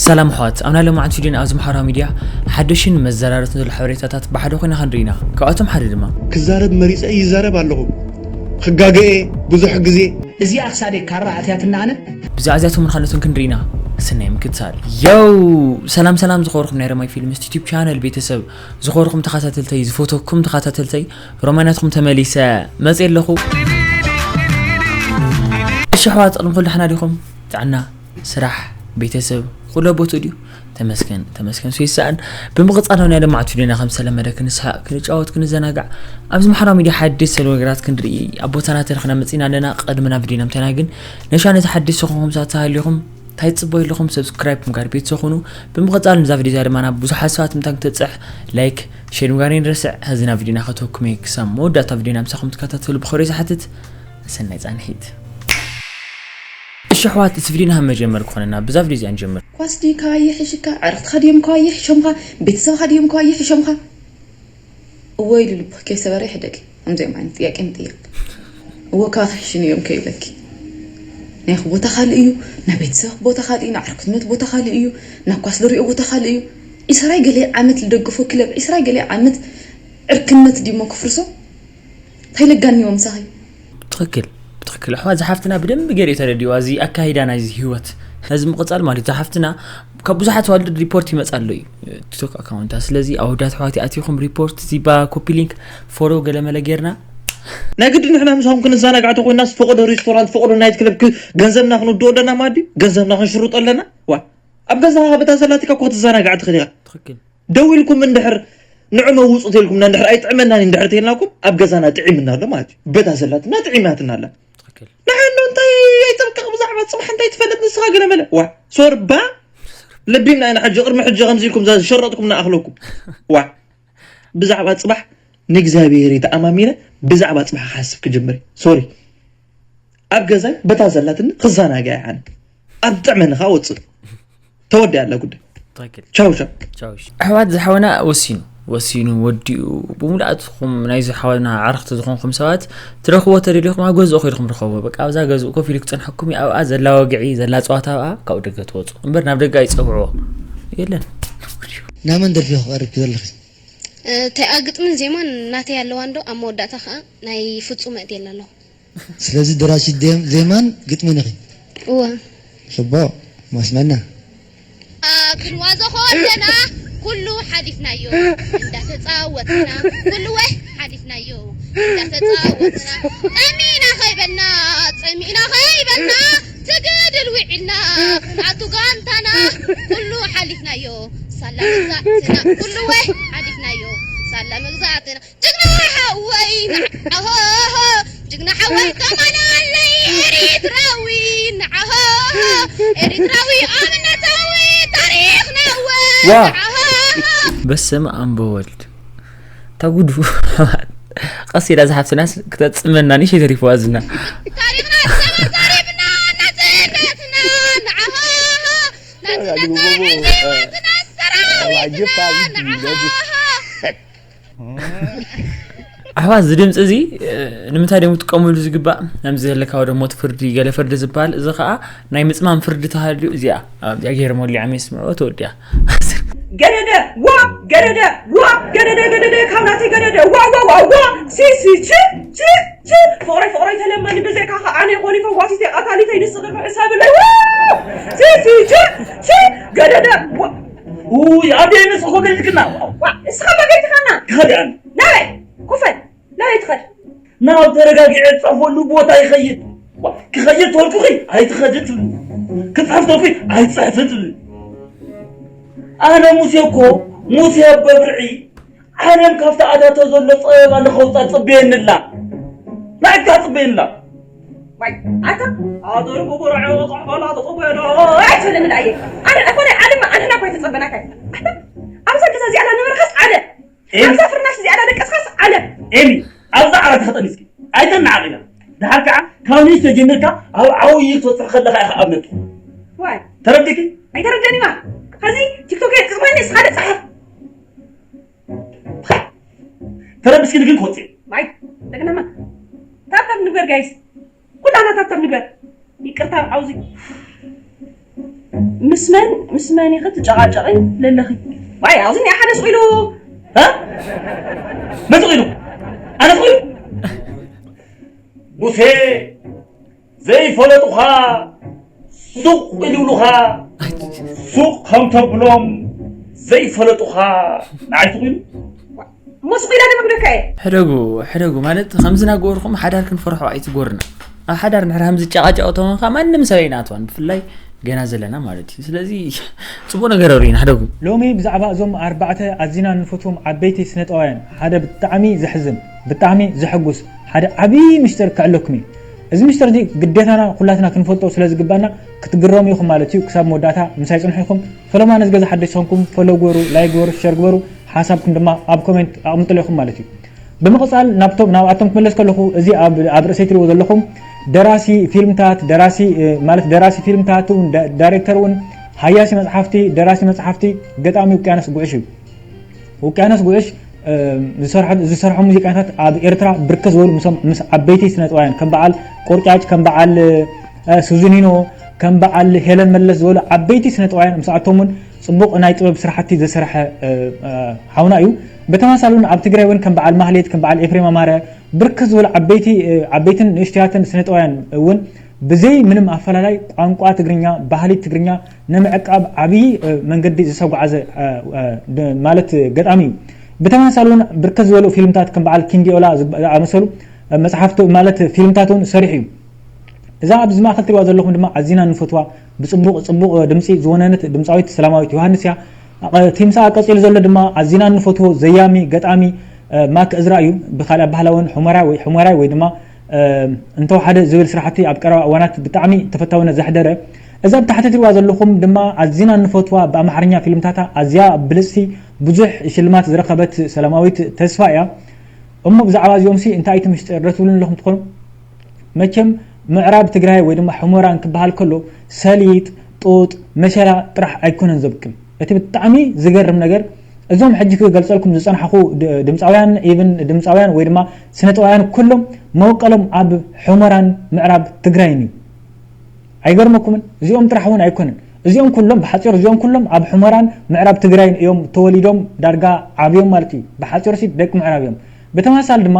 ሰላም ኣሕዋት፣ ኣብ ናይ ሎማዓንቲ ቪድዮና ኣብዚ ማሕበራዊ ሚድያ ሓደሽን መዘራረብትን ዘሎ ሓበሬታታት ብሓደ ኮይና ክንርኢ ኢና። ካብኣቶም ሓደ ድማ ክዛረብ መሪጸ ይዛረብ ኣለኹ። ክጋገየ ብዙሕ ግዜ እዚኣ ክሳደይ ካራ ኣትያትና ኣነ። ብዛዕባ እዚኣቶም ካልኦትን ክንርኢ ኢና። ሰናይ ምክትታል። ዮው! ሰላም ሰላም ዝኸበርኩም ናይ ረማይ ፊልምስ ዩቲዩብ ቻነል ቤተሰብ፣ ዝኸበርኩም ተኸታተልተይ፣ ዝፈተኩም ተኸታተልተይ፣ ሮማይ ናትኩም ተመሊሰ መፅየ ኣለኹ። እሺ ኣሕዋት፣ ቅድሚ ኩሉ ደሕና ዲኹም? ጥዕና፣ ስራሕ፣ ቤተሰብ ኩሉ ኣብ ቦትኡ ድዩ? ተመስገን ተመስገን ሱ ይሰኣን። ብምቕፃል ናይ ሎማዓንቲ ቪድዮና ከም ዝተለመደ ክንስሓቕ፣ ክንጫወት፣ ክንዘናጋዕ ኣብዚ ማሕበራዊ ሚድያ ሓድሽ ሰብ ነገራት ክንርኢ ኣብ ቦታና ተሪኽና መፂና ኣለና። ቅድሚ ናብ ቪድዮና ምታና ግን ነሻ ነዚ ሓድሽ ዝኾንኩም ሰባት ተሃሊኹም እንታይ ትፅበዩ ኣለኹም? ሰብስክራይብ ምግባር ቤተሰብ ኩኑ። ብምቕፃል ነዛ ቪድዮ እዚኣ ድማ ናብ ብዙሓት ሰባት ምታን ክትበፅሕ ላይክ፣ ሼር ምግባር ንረስዕ። ሕዚ ናብ ቪድዮና ከተወኩም እየ። ክሳብ መወዳእታ ቪድዮና ምሳኹም ትከታተሉ ብኽብሪ ዝሓትት። ሰናይ ፃንሒት። እሺ ኣሕዋት፣ እቲ ቪድዮና ከም መጀመር ክኾነና ብዛ ቪድዮ እዚኣ ንጀምር። ኳስ ድዩ ካባየ ሒሽካ? ኣዕርኽትኻ ድዮም ካባየ ሒሾምኻ? ቤተሰብኻ ድዮም ካባየ ሒሾምኻ? እወ ኢሉ ልብኺ ከይሰበረ ይሕደግ። ከምዚኦም ዓይነት ጥያቄ ምጥያቕ። እወ ካባኺ ሒሽኒ እዮም ከይብለኪ። ናይኺ ቦታ ካልእ እዩ፣ ናይ ቤተሰብኺ ቦታ ካልእ እዩ፣ ናይ ዓርክነት ቦታ ካልእ እዩ፣ ናይ ኳስ ዝሪኦ ቦታ ካልእ እዩ። ዒስራይ ገለ ዓመት ልደግፎ ክለብ ዒስራይ ገለ ዓመት ዕርክነት ድዩሞ ክፍርሶ? እንታይ ለጋንዎ ምሳኺ? ብትኽክል ብትኽክል ኣሕዋት ዝሓፍትና ብደንቢ ገይሩ እዩ ተረዲእዋ እዚ ኣካይዳ ናይዚ ህይወት። ነዚ ምቕፃል ማለት ዝሓፍትና ካብ ብዙሓት ዋልድ ሪፖርት ይመፃ ኣሎ እዩ ቲክቶክ ኣካውንታ። ስለዚ ኣወዳት ኣሕዋት ኣቲኹም ሪፖርት ዚባ ኮፒ ሊንክ ፎሎ ገለመለ ጌርና ናይ ግዲ ንሕና ምሳኹም ክንዘናጋዕ ተኮይና ዝፈቀዶ ሬስቶራንት ፈቀዶ ናይት ክለብ ክ- ገንዘብና ክንውድኦ ኣለና ማዲ ገንዘብና ክንሽርጦ ኣለና ዋ ኣብ ገዛኻ በታ ዘላቲካ እኮ ክትዘናጋዕ ትኽእል ኢኻ ትኽክል ደው ኢልኩም እንድሕር ንዑ መውፁ ተልኩም እንድሕር ኣይጥዕመናን እንድሕር ተልናኩም ኣብ ገዛና ጥዒምና ኣሎ ማለት እዩ። በታ ዘላትና ጥዒማትና ኣላ። ትኽክል። ንሓኖ እንታይ ኣይጠብቅቕ ብዛዕባ ፅባሕ እንታይ ትፈልጥ ንስኻ ገለ መለ ዋ ሶርባ ለቢምና ኢና ሕጂ ቅድሚ ሕጂ ከምዚ ኢልኩም እዛ ዝሸረጥኩም ንኣኽለኩም ዋ ብዛዕባ ፅባሕ ንእግዚኣብሔር ተኣማሚነ ብዛዕባ ፅባሕ ክሓስብ ክጅምር ሶሪ ኣብ ገዛይ በታ ዘላትኒ ክዘናጋዕ ኣነ ኣብ ጥዕመኒ ከዓ ወፅእ ተወዲኣ ኣላ ጉዳይ ትኽክል። ቻው ቻው ቻው። እሺ። ኣሕዋት ዝሓወና ወሲኑ ወሲኑ ወዲኡ ብሙሉኣትኩም ናይ ዝሓወና ዓርኽቲ ዝኾንኩም ሰባት ትረኽቦ ተደሊኹም ኣብ ገዝኡ ከይድኩም ርኸቦ በቃ ኣብዛ ገዝኡ ኮፍ ኢሉ ክፀንሐኩም እዩ ኣብኣ ዘላ ወግዒ ዘላ ፀዋታ ኣብኣ ካብኡ ደገ ትወፁ እምበር ናብ ደገ ኣይፀውዕዎ የለን ናመን ደርፊ ክቐርብ ዘለኺ እታ ግጥምን ዜማን ናተይ ኣለዋ እንዶ ኣብ መወዳእታ ከዓ ናይ ፍፁም ኣእትየላ ኣለኹ ስለዚ ደራሲት ዜማን ግጥምን ኢኺ። እወ። ጽቡቕ። ማስመና። ክንዋዘ ከለና ኩሉ ሓሊፍናዮ እንዳተጻወትና ኩሉ ወህ ሓሊፍናዮ እንዳተጻወትና ጠሚና ከይበልና ጸሚእና ከይበልና ትግድል ውዒልና ክንኣቱ ጋንታና ኩሉ ሓሊፍናዮ ሳላ መግዛእትና ኩሉ ወህ ሓሊፍናዮ ሳላ መግዛእትና ጅግና ሓወይ ንዓሆ ጅግና ሓወይ ተማላለይ ኤሪትራዊ ንዓሆ ኤሪትራዊ ኣብነታዊ ታሪኽና ወ ዋ! ንዓሆ በስመ ኣብ ወወልድ እታ ጉዱ ቀስ ኢላ ዝሓፍትናስ ክተፅመና ንሽ ተሪፍዋ ዝና ታሪኽና ተዛሪብና ናፅነትና ንዓሆ ናፅነትና ዕንወትና ሰራዊትና ንዓሆ ኣሕዋት እዚ ድምፂ እዚ ንምንታይ ድም ትጥቀምሉ ዝግባእ ነዚ ዘለካ ወደ ሞት ፍርዲ ገለ ፍርዲ ዝበሃል እዚ ከዓ ናይ ምፅማም ፍርዲ ተሃልዩ እዚኣ ኣብዚኣ ገይሮም ወሊዖም የስምዕዎ ተወዲኣ ገደደ ዋ ገደደ ዋ ገደደ ገደደ ካብ ናተይ ገደደ ዋ ዋ ዋ ዋ ሲ ሲ ቺ ቺ ቺ ፍቕረይ ፍቕረይ ተለመኒ ብዘይካኻ ኣነ ይኾን ይፈዋሲተይ ቀታሊተይ ንስኺ ሕሳብለይ ዋ ሲ ሲ ቺ ቺ ገደደ ዋ ውይ ኣደይ ንስኺ ኮ ገዲፍክና ንስኻ ዶ ገዲፍካና ክኸድ እየ ኣነ ናበይ ኮፈል ናበይ ትኸድ ናብ ተረጋጊዐ ዝፅሕፈሉ ቦታ ይኸይድ ክኸይድ ተልኩኺ ኣይትኸድ ትብል ክፅሕፍ ተልኩ ኣይትፅሕፍ ትብል ኣነ ሙሴ እኮ ሙሴ በብርዒ ዓለም ካብቲ ኣዳቶ ዘሎ ፀበባ ንኸውፃ ፅበየኒ ኣላ ናይካ ፅበየኒ ኣላ ዋይ ኣታ ኣደርኩ ብርዒ ክፅሕፈላ ተፅበዮ ዶ ኣይትብለኒ ዳየ ኣነ እኮ ናይ ዓለምና ኣንሕና እኮ ኣይተፀበናካ ኣታ ኣብዛ ገዛ እዚኣ እናነበርካስ ዓለም ኣብዛ ፍርናሽ እዚኣ እናደቀስካስ ዓለም ኤሚ ኣብዛ ዓራት ተጠኒስኪ ኣይተናዓቂና ድሓር ከዓ ካብ ንእሽቶ ጀሚርካ ኣብ ዓብዪ ትበፅሕ ከለካ ኢኻ ኣብነት ዋይ ተረዲኪ ኣይተረደኒማ ሕዚ ቲክቶክ የጥቅመኒ እስኻ ደፅሓፍ ተረዲስኪ ግን ክወፅእ ማይ ደቅናማ ታብታብ ንግበር ጋይስ ኩላና ታብታብ ንግበር ይቅርታ ዓውዚ ምስ መን ምስ መን ኢኺ ትጨቓጨቒ ለለኺ? ዋይ፣ ኣብዚ እኒኣ ሓደ ስቕ ኢሉ። እ? መን ስቕ ኢሉ? ኣነ ስቕ ኢሉ? ሙሴ፣ ዘይፈለጡኻ ሱቕ ኢሉሉኻ፣ ሱቕ ከም ተብሎም ዘይፈለጡኻ ንዓይ ስቕ ኢሉ? እሞ ስቕ ኢለ ንምግደካ እየ። ሕደጉ፣ ሕደጉ ማለት ከምዚ እናገበርኩም ሓዳር ክንፈርሖ ኣይትግበሩና። ኣብ ሓዳር እንድሕር ከምዚ ጨቓጨቕ ተኾንካ ማንም ሰብ ኣይንኣትዋን፣ ብፍላይ ገና ዘለና ማለት እዩ። ስለዚ ጽቡቕ ነገር ኣውሪና፣ ሕደጉ። ሎሚ ብዛዕባ እዞም ኣርባዕተ ኣዚና እንፈትዎም ዓበይቲ ስነጥበባውያን ሓደ ብጣዕሚ ዘሕዝን፣ ብጣዕሚ ዘሐጉስ ሓደ ዓብዪ ሚስጥር ከዕለኩም እዩ። እዚ ሚስጥር እዚ ግዴታና ኩላትና ክንፈልጦ ስለ ዝግባና ክትግረሙ ኢኹም ማለት እዩ። ክሳብ መወዳእታ ምሳይ ጽንሑ ኢኹም። ፈለማ ነዚ ገዛ ሓደሽ ዝኾንኩም ፎሎ ግበሩ፣ ላይክ ግበሩ፣ ሸር ግበሩ። ሓሳብኩም ድማ ኣብ ኮሜንት ኣቕምጥሉ ኢኹም ማለት እዩ። ብምቕጻል ናብቶም ናብኣቶም ክመለስ ከለኹ እዚ ኣብ ኣብ ርእሰይ ትሪእዎ ዘለኹም ደራሲ ፊልምታት፣ ደራሲ እ፣ ማለት ደራሲ ፊልምታት እውን ዳ- ዳይሬክተር እውን ሃያሲ መጽሓፍቲ፣ ደራሲ መጽሓፍቲ፣ ገጣሚ ውቅያኖስ ጉዕሽ እዩ። ውቅያኖስ ጉዕሽ እ፣ ዝሰርሖ ዝሰርሖ ሙዚቃታት ኣብ ኤርትራ ብርክት ዝበሉ ምስ ምስ ዓበይቲ ስነጥበባውያን ከም በዓል ቆርጫጭ፣ ከም በዓል እ፣ ሱዙኒኖ፣ ከም በዓል ሄለን መለስ ዝበሉ ዓበይቲ ስነጥበባውያን ምስኣቶም እውን ጽቡቕ ናይ ጥበብ ስራሕቲ ዘሰርሐ እ፣ እ፣ ሓውና እዩ። ብተመሳሳሊ እውን ኣብ ትግራይ እውን ከም በዓል ማህሌት፣ ከም በዓል ኤፍሬም ኣማረ ብርክት ዝበሉ ዓበይቲ እ፣ ዓበይትን ንእሽቶያትን ስነጥበባውያን እውን ብዘይ ምንም ኣፈላላይ ቋንቋ ትግርኛ፣ ባህሊ ትግርኛ ንምዕቃብ ዓብዪ እ፣ መንገዲ ዝተጓዓዘ እ፣ እ፣ ድ- ማለት ገጣሚ እዩ። ብተመሳሳሊ እውን ብርክት ዝበሉ ፊልምታት ከም በዓል ኪንዲኦላ ዝኣመሰሉ እ፣ መፅሓፍቲ ማለት ፊልምታት እውን ሰሪሑ እዩ። እዛ ኣብዚ ማእኸል ትሪእዋ ዘለኹም ድማ ኣዚና እንፈትዋ ብፅቡቕ ፅቡቕ ድምፂ ዝወነነት ድምፃዊት ሰላማዊት ዮሃንስ እያ። እቲ ምሳኣ ቀፂሉ ዘሎ ድማ ኣዚና እንፈትዎ ዘያሚ ገጣሚ እ፣ ማክ እዝራ እዩ። ብኻልእ ኣባህላ እውን ሑመራ ወይ ሑመራይ ወይ ድማ እ፣ እንተወሓደ ዝብል ስራሕቲ ኣብ ቀረባ እዋናት ብጣዕሚ ተፈታውነት ዘሕደረ። እዛ ኣብ ታሕቲ ትሪእዋ ዘለኹም ድማ ኣዚና እንፈትዋ ብኣምሓርኛ ፊልምታታ ኣዝያ ብልፅቲ ብዙሕ ሽልማት ዝረኸበት ሰላማዊት ተስፋ እያ። እሞ ብዛዕባ እዚኦም ሲ እንታይ እቲ ምሽጢር ዶ ትብሉኒ ኣለኹም ትኾኑ? መቸም ምዕራብ ትግራይ ወይ ድማ ሕሞራ እንክበሃል ከሎ ሰሊጥ፣ ጡጥ፣ መሸላ ጥራሕ ኣይኮነን ዘብቅል። እቲ ብጣዕሚ ዝገርም ነገር እዞም ሕጂ ክገልጸልኩም ዝጸናሕኹ ድ- ድምፃውያን ኢቭን ድምፃውያን ወይ ድማ ስነጥበባውያን ኩሎም መወቀሎም ኣብ ሕሞራን ምዕራብ ትግራይን እዩ። ኣይገርመኩምን? እዚኦም ጥራሕ እውን ኣይኮነን። እዚኦም ኩሎም ብሓፂሩ እዚኦም ኩሎም ኣብ ሕሞራን ምዕራብ ትግራይን እዮም ተወሊዶም ዳርጋ ዓብዮም ማለት እዩ። ብሓፂሩ ሲ ደቂ ምዕራብ እዮም። ብተመሳሳሊ ድማ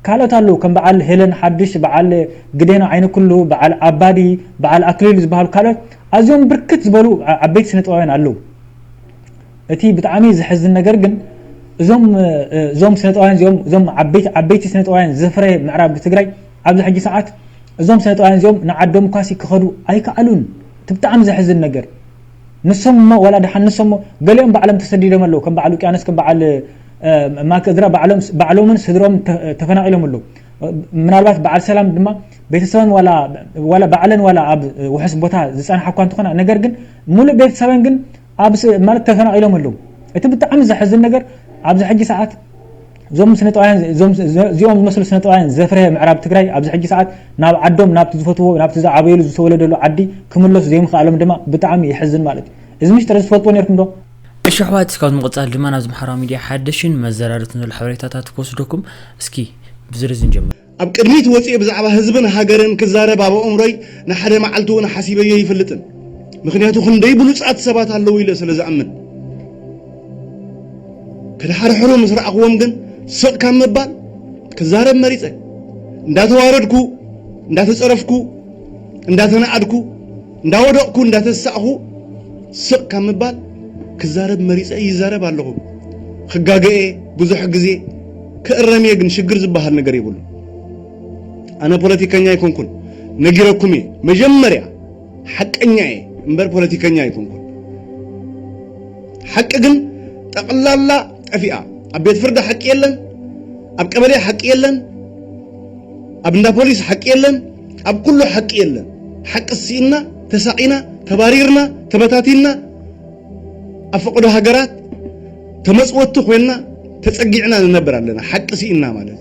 ካልኦት ኣለዉ ከም በዓል ሄለን ሓዱሽ፣ በዓል ግዴና ዓይኒ ኩሉ፣ በዓል ኣባዲ፣ በዓል ኣክሊሉ ዝበሃሉ ካልኦት ኣዝዮም ብርክት ዝበሉ ዓ- ዓበይቲ ስነጥበባውያን ኣለዉ። እቲ ብጣዕሚ ዘሕዝን ነገር ግን እዞም እ፣ እዞም ስነጥበባውያን እዚኦም እዞም ዓበይቲ ዓበይቲ ስነጥበባውያን ዘፍረየ ምዕራብ ትግራይ ኣብዚ ሕጂ ሰዓት እዞም ስነጥበባውያን እዚኦም ንዓዶም ኳሲ ክኸዱ ኣይከኣሉን። እቲ ብጣዕሚ ዘሕዝን ነገር ንሶም እሞ ዋላ ደሓን ንሶም እሞ ገሊኦም ባዕሎም ተሰዲዶም ኣለዉ። ከም በዓል ውቅያኖስ ከም በዓል እ፣ ማክ እዝራ ባዕሎም ባዕሎምን ስድሮም ተ- ተፈናቒሎም ኣለዉ። ምናልባት በዓል ሰላም ድማ ቤተሰበን ዋላ ዋላ ባዕለን ዋላ ኣብ ውሑስ ቦታ ዝጸንሓ እኳ እንተኾና ነገር ግን ሙሉእ ቤተሰበን ግን ኣብ ስ- ማለት ተፈናቒሎም ኣለዉ። እቲ ብጣዕሚ ዘሕዝን ነገር ኣብዚ ሕጂ ሰዓት እዞም ስነጥበባውያን እዞም እዚኦም ዝመስሉ ስነጥበባውያን ዘፍረየ ምዕራብ ትግራይ ኣብዚ ሕጂ ሰዓት ናብ ዓዶም ናብቲ ዝፈትዎ ናብቲ ዝዓበየሉ ዝተወለደሉ ዓዲ ክምለሱ ዘይምኽኣሎም ድማ ብጣዕሚ የሕዝን ማለት እዩ። እዚ ምሽጥር እዚ ትፈልጥዎ ነርኩም ዶ? እሺ ኣሕዋት፣ ካብ ምቕጻል ድማ ናብዚ ማሕበራዊ ሚድያ ሓደሽን መዘራረብትን ዘሎ ሓበሬታታት ክወስደኩም። እስኪ ብዝርዝር ንጀምር። ኣብ ቅድሚት ወፂኤ ብዛዕባ ህዝብን ሃገርን ክዛረብ ኣብ ኣእምሮይ ንሓደ መዓልቲ እውን ሓሲበዮ ይፈልጥን። ምኽንያቱ ክንደይ ብሉፃት ሰባት ኣለዉ ኢለ ስለ ዝኣምን። ክድሓርሕሩ ምስ ረኣኽዎም ግን ስቕ ካብ ምባል ክዛረብ መሪፀ። እንዳተዋረድኩ፣ እንዳተፀረፍኩ፣ እንዳተናኣድኩ፣ እንዳወደቕኩ፣ እንዳተሳእኹ ስቕ ካብ ምባል ክዛረብ መሪፀ ይዛረብ ኣለኹ። ክጋገየ ብዙሕ ግዜ ክእረምየ ግን ሽግር ዝበሃል ነገር የብሉ። ኣነ ፖለቲከኛ ኣይኮንኩን፣ ነጊረኩም እየ። መጀመርያ ሓቀኛ እየ እምበር ፖለቲከኛ ኣይኮንኩን። ሓቂ ግን ጠቕላላ ጠፊኣ። ኣብ ቤት ፍርዲ ሓቂ የለን፣ ኣብ ቀበሌ ሓቂ የለን፣ ኣብ እንዳ ፖሊስ ሓቂ የለን፣ ኣብ ኩሉ ሓቂ የለን። ሓቂ ስኢንና፣ ተሳቒና፣ ተባሪርና፣ ተበታቲንና፣ ኣብ ፈቐዶ ሃገራት ተመጽወቲ ኮይንና ተጸጊዕና ንነብር ኣለና። ሓቂ ስኢንና ማለት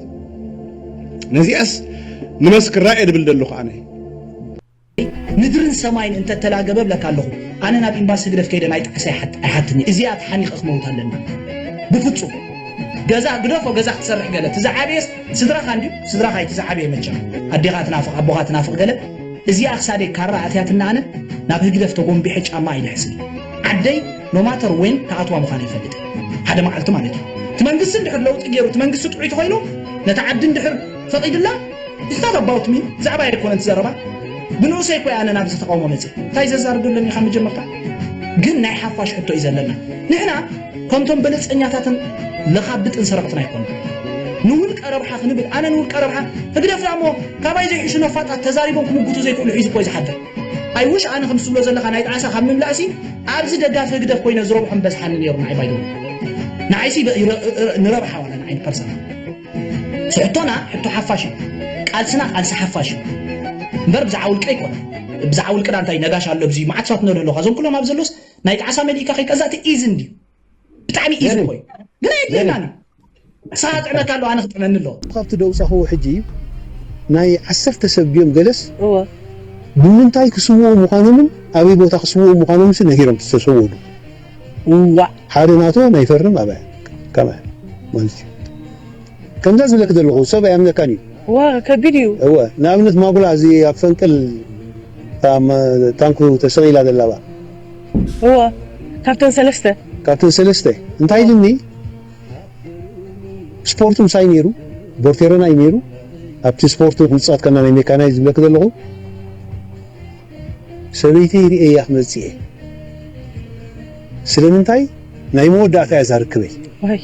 ነዚኣስ ንመስክራ እየ ድብል ዘለኹ ኣነ። ምድርን ሰማይን እንተተላገበ እብለካ ኣለኹ፣ ኣነ ናብ ኤምባሲ ህግደፍ ከይደ ናይ ጣዕሳ ኣይሓት- ኣይሓትን እየ። እዚኣ ተሓኒቐ ክመውት ኣለኒ። ብፍጹም። ገዛ ግደፎ፣ ገዛ ክትሰርሕ ገለ። እቲ ዝዓበየስ ስድራኻ እንድዩ፣ ስድራኻ እዩ እቲ ዝዓበየ መቸም። ኣዴኻ ትናፍቕ፣ ኣቦኻ ትናፍቕ ገለ። እዚኣ ክሳደይ ካራ ኣትያትና ኣነ ናብ ህግደፍ ተጎንቢሐ ጫማ ኣይልሕስን። ዓደይ ኖማተር ዌን ክኣትዋ ምዃን ይፈልጥ። ሓደ መዓልቲ ማለት እዩ። እቲ መንግስቲ እንድሕር ለውጢ ገይሩ፣ እቲ መንግስቲ ጥዑይ ተኾይኑ፣ ነቲ ዓዲ እንድሕር ፈቒድላ፣ it's not about me፣ ብዛዕባ ኣይኮነን እቲ ዘረባ። ብንኡሰይ እኮ ኣነ ናብዚ ተቃውሞ መጽእ። እንታይ ዘዛርብ ኣለኒ ካብ መጀመርታ? ግን ናይ ሓፋሽ ሕቶ እዩ ዘለና። ንሕና ከምቶም በለጸኛታትን ለኻብጥን ሰረቕትን ኣይኮንና። ንውልቀ ረብሓ ክንብል፣ ኣነ ንውልቀ ረብሓ፣ ህግደፍ ደኣ እሞ ካባይ ዘይሕሹ ነፋጣት ተዛሪቦም ክምጉቱ ዘይክእሉ ሒዙ እኮ እዩ ዝሓድር። ኣይ ውሽ ኣነ ከም ዝብሎ ዘለኻ ናይ ጣዕሳ ካብ ምምላእሲ ኣብዚ ደጋፊ ህግደፍ ኮይነ ዝረብሖም በዝሓኒ ነይሩ ንዓይ ባይዶ። ንዓይሲ በ-፣ ይረ-፣ እ-፣ እ-፣ ንረብሓ ዋላ ንዓይ ፐርሰናል። ስሕቶና ሕቶ ሓፋሽ እዩ። ቃልስና ቃልሲ ሓፋሽ እዩ። እምበር ብዛዕባ ውልቀ ኣይኮነ። ብዛዕባ ውልቅና እንታይ ነጋሽ ኣሎ ኣብዚ መዓት ሰባት ንርኢ ኣለኻ። እዞም ኩሎም ኣብ ዘሎስ ናይ ጣዕሳ መሊእካ ከይቀዛእቲ ኢዝን ድዩ? ብጣዕሚ ኢዝን የኔ። ኮይኑ። ግን ኣየድልየናን እዩ። ንስኻ ጥዕመካ ኣሎ፣ ኣነ ክጥዕመኒ ኣለዎ። ካብቲ ደውጻኽዎ ሕጂ ናይ ዓሰርተ ሰብ ድዮም ገለስ እወ። ብምንታይ ክስውኡ ምዃኖምን ኣበይ ቦታ ክስውኡ ምዃኖምስ ነጊሮም ዝተሰወዱ። እዋ። ሓደ ናቶ ናይ ፈርም ኣበ ከመ ማለት እዩ። ከምዛ ዝብለክ ዘለኹ ሰብ ኣየምነካን እዩ። እዋ፣ ከቢድ እዩ። እወ፣ ንኣብነት ማጉላ እዚ ኣብ ፈንቅል እታ መ-፣ ታንኩ ተሰቒላ ዘላ ባ። እዋ፣ ካብተን ሰለስተ። ካብተን ሰለስተ። እንታይ ኢልኒ? ስፖርቱ ምሳይ ነይሩ፣ ቦርቴረና እዩ ነይሩ። ኣብቲ ስፖርቱ ክንጻወት ከና ናይ ሜካናይዝ ዝብለክ ዘለኹ፣ ሰበይተይ ርእየያ ክመጽእ እየ። ስለምንታይ? ናይ መወዳእታ እያ እዛ ርክበይ። ዋይ።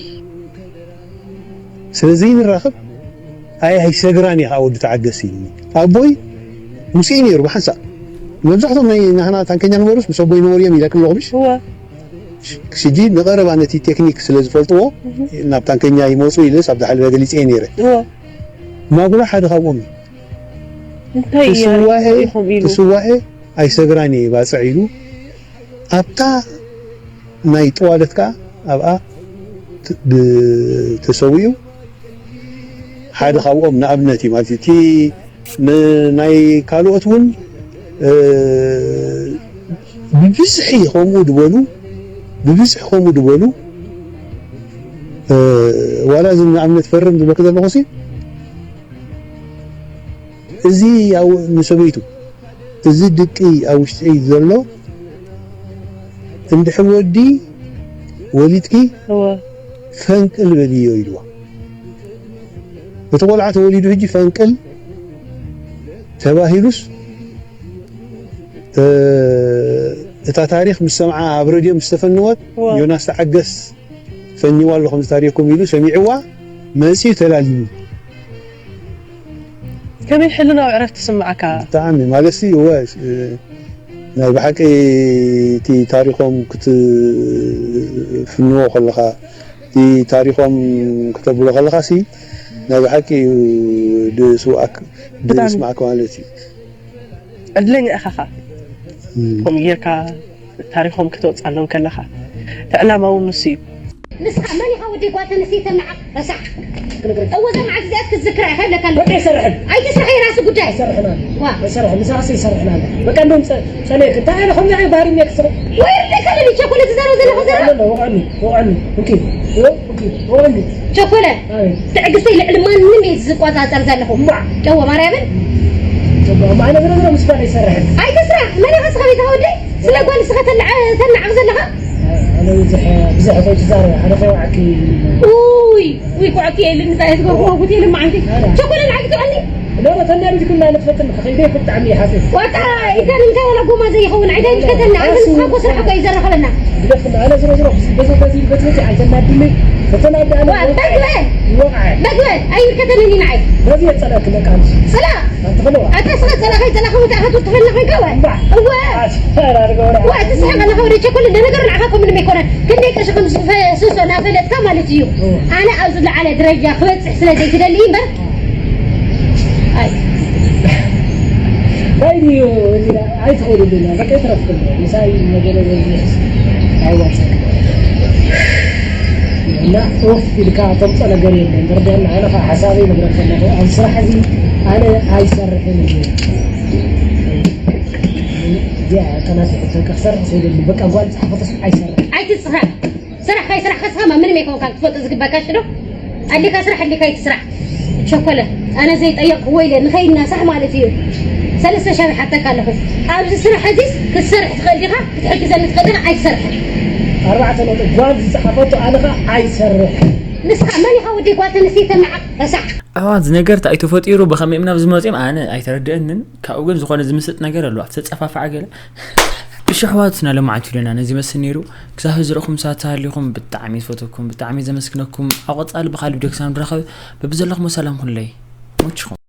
ስለ ዘይንራኸብ፣ ኣይ ኣይሰግራን እየ ከዓ ወዲ ተዓገስ ኢሉኒ። ኣቦይ ምስኡ ነይሩ ብሓንሳእ። መብዛሕቶም ናይ ናህና ታንከኛ ነበሩስ ምስ ኣቦይ ነበሩ እዮም ኢለክም ኣለኹ፣ ምሽ? እወ። ሽጂ ንቐረባ ነቲ ቴክኒክ ስለ ዝፈልጥዎ፣ እህ። ናብ ታንከኛ ይመጹ ኢለስ ኣብ ዝሓለፈ ገሊጸ እየ ነይረ። እወ። ማጉላ ሓደ ካብኦም እዩ። እንታይ ትስዋኤ፣ ኢኹም ኢሉ? ትስዋኤ ኣይሰግራን እየ ባጽዕ ኢሉ። ኣብታ ናይ ጠዋለት ከኣ ኣብኣ ት-፣ ብ-፣ ተሰዊኡ። ሓደ ካብኦም ንኣብነት እዩ ማለት እዩ። እቲ ን-፣ ናይ ካልኦት እውን፣ እ፣ ብብዝሒ ከምኡ ዝበሉ፣ ብብዝሒ ከምኡ ዝበሉ፣ እ፣ ዋላ እዚ ንኣብነት ፈርም ዝብለኩ ዘለኹ ሲ፣ እዚ ያው ንሰበይቱ፣ እዚ ድቂ ኣብ ውሽጢ ዘሎ እንድሕር ወዲ ወሊድኪ እወ። ፈንቅል በልዮ ኢልዋ። እቲ ቆልዓ ተወሊዱ ሕጂ ፈንቅል ተባሂሉስ፣ እ፣ እታ ታሪኽ ምስ ሰምዓ ኣብ ሬድዮ ምስ ተፈነወት፣ እወ። ዮናስ ተዓገስ ፈኒዋ ኣሎ ከምዚ ታሪኽኩም ኢሉ ሰሚዕዋ መጺኡ ተላሊሙ። ከመይ ሕልናዊ ዕረፍቲ ትስምዓካ? ብጣዕሚ ማለትሲ፣ እወ፣ እ፣ ናይ ብሓቂ እቲ ታሪኾም ክትፍንዎ ከለኻ፣ እቲ ታሪኾም ክተብሎ ከለኻ ሲ፣ ናይ ብሓቂ እዩ ድስዋኣክ-፣ ብጣዕሚ። ድስማዕክ ማለት እዩ። ዕድለኛ ኢኻ ኸኣ። እም። ከምኡ ጌርካ ታሪኾም ክተውጽኣሎም ከለኻ፣ እቲ ዕላማ እውን ንሱ እዩ። ንስኻ መን ኢኻ ወደይ ጓል ኣንስተይቲ ተናዕቕ? ረሳሕ። ክነግረካ። እወ፣ እዛ መዓልቲ እዚኣስ ክትዝክራ ኢኻ ይብለካ ኣለኹ። በቃ ኣይሰርሕን። ኣይትስራሕ፣ የራሲ ጉዳይ። ኣይሰርሕን ኣነ። ዋ። ኣይሰርሕን፣ ንስኻስ ኣይሰርሕን ኣነ። በቃ እንደውም ጸ-፣ ጸለየክ። እንታይ ኣነ ከምዚ ዓይነት ባህሪ እኒአክ ስቕ-፣ ወይ ርደካ ለሊ ቸኮለ ትዛረብ ዘለኻ ዘረባ? ወቕዐኒ፣ ወቕዐኒ፣ ወቕዐኒ። እንኪ፣ ወ-፣ እንኪ፣ ወቕዐኒ። ቸኮለ፣ ኣይ። ትዕግስተይ ልዕሊ ማንም እየ ዝቆጻጸር ዘለኹ። እምባዕ። ጨዎ ማርያምን። ጨዎ፣ እምባዕ፣ ኣነ ዝሮ ዝሮ ምስ ጓል ኣይሰርሕን። ኣይትስራሕ። መን ኢኻ ስኻ ቤትኻ ወደይ? ስለ ጓል ስኻ ተናዕ-፣ ተናዕቕ ዘለኻ? ኣነ ብዙሕ፣ ብዙሕ ከይትዛረብ፣ ሓደ ከይወዓኪ። ኡይ፣ ኡይ፣ ኩዕኪ የለን፣ እንታይ ትገብርዎ ጉድ የለን፣ መዓንቲ። ኣረ። ቸኮለ ንዓኪ ትውዕልኒ? ኖ፣ ኖ፣ ተናዲድኩ እና ንትፈትን ከይደ ብጣዕሚ ይሓፍር። ዋታ፣ ኢታ ንምንታይ ዋላ ጎማ ዘይኸውን? ኣይታይ ምሽከተና፣ ኣነ ኣሱ ንስኻ እኮ ስራሕ እኮ እዩ ዘራኸበና። ግደፍና፣ ኣነ ዝሮ ዝሮ፣ በዚ፣ በዚ፣ በዚ፣ በዚ፣ ኣይተናድኒ። ከተናዲ ኣነ ዋ፣ ይወቕዐ። በግበ! ይወቕዐ። በግበ! ኣይምልከተንን እዩ ንዓይ። በዚ የጸላእክ በቃ ኣንቺ። ጸላ! ኣንተ ከለዋ። ኣታ ስኻ ጸላ ከይጸላ ከምኡ ተኣኸቱ ትፈልና ኮይንካ ወ? እምባ። እወ! ኣሽ፣ ኧረ ኣድገ ወረ። ወ፣ ትስሕቕ ኣለኻ ወደ ቸኮል፣ እንደ ነገሩ ንዓኻ እኮ ምንም ኣይኮነን። ክንደይ ቅርሺ ከም ዝፈ-፣ ስሶ እናፈለጥካ ማለት እዩ። እወ። ኣነ ኣብ ዝለዓለ ደረጃ ክበጽሕ ስለ ዘይትደሊ እምበር። ኣይ። እንታይ ድዩ እዚ? ኣይትኸዱልና፣ በቃ ይትረፍኩም። ምሳይ ነገረ ዘዝስ ኣይዋጽእ። እና ወፍ ኢልካ ተምጾ ነገር የለን። ተረድኣኒ፣ ኣነ ኸዓ ሓሳበይ ነግረካ ኣለኹ። ኣብ ስራሕ እዚ ኣነ ኣይሰርሕን እየ። እዚኣ ተናፊሕቶ ክሰርሕ ዘይደሊ፣ በቃ ጓል ጸሓፈተስ ኣይሰርሕ። ኣይትጽሓፍ። ስራሕ ካይ ስራሕ ከስኻ ምንም ኣይኮንካን ክትፈልጦ ዝግባካ ሽዶ። ኣሊካ ስራሕ ኣሊካ ኣይትስራሕ። ሸኮለ ኣነ ዘይጠየቅክዎ ኢለ ንኸይድና ሳሕ ማለት እዩ። ሰለስተ ሺህ ይሓተካ ኣለኹ። ኣብዚ ስራሕ እዚስ ክትሰርሕ ትኽእል ዲኻ? ክትሕግዘኒ ትኽእል ዲኻ? ኣይትሰርሕን። ኣርባዕተ ነጥቢ። ጓል ዝጸሓፈቶ ኣነ ኸኣ ኣይሰርሕን። ንስኻ መን ኢኻ ወዲ ጓል ተነስተይቲ ተመዓቕ ረሳዕ? ኣሕዋት፣ እዚ ነገር እንታይ ተፈጢሩ ብኸመይ እዮም ናብ ዝመፅኦም ኣነ ኣይተረድአንን። ካብኡ ግን ዝኾነ ዝምስጥ ነገር ኣሎ ኣብቲ ተፀፋፍዓ ገለ። እሺ ኣሕዋት፣ ናይ ሎማዓንቲ ቪድዮና ነዚ መስል ነይሩ። ክሳብ ዝረኹም ሳት ሃሊኹም ብጣዕሚ ዝፈተኩም፣ ብጣዕሚ ዘመስግነኩም። ኣብ ቀፃሊ ብኻልእ ቪድዮ ክሳብ ንራኸብ በብዘለኹም ሰላም ኩለይ። ሞችኹም።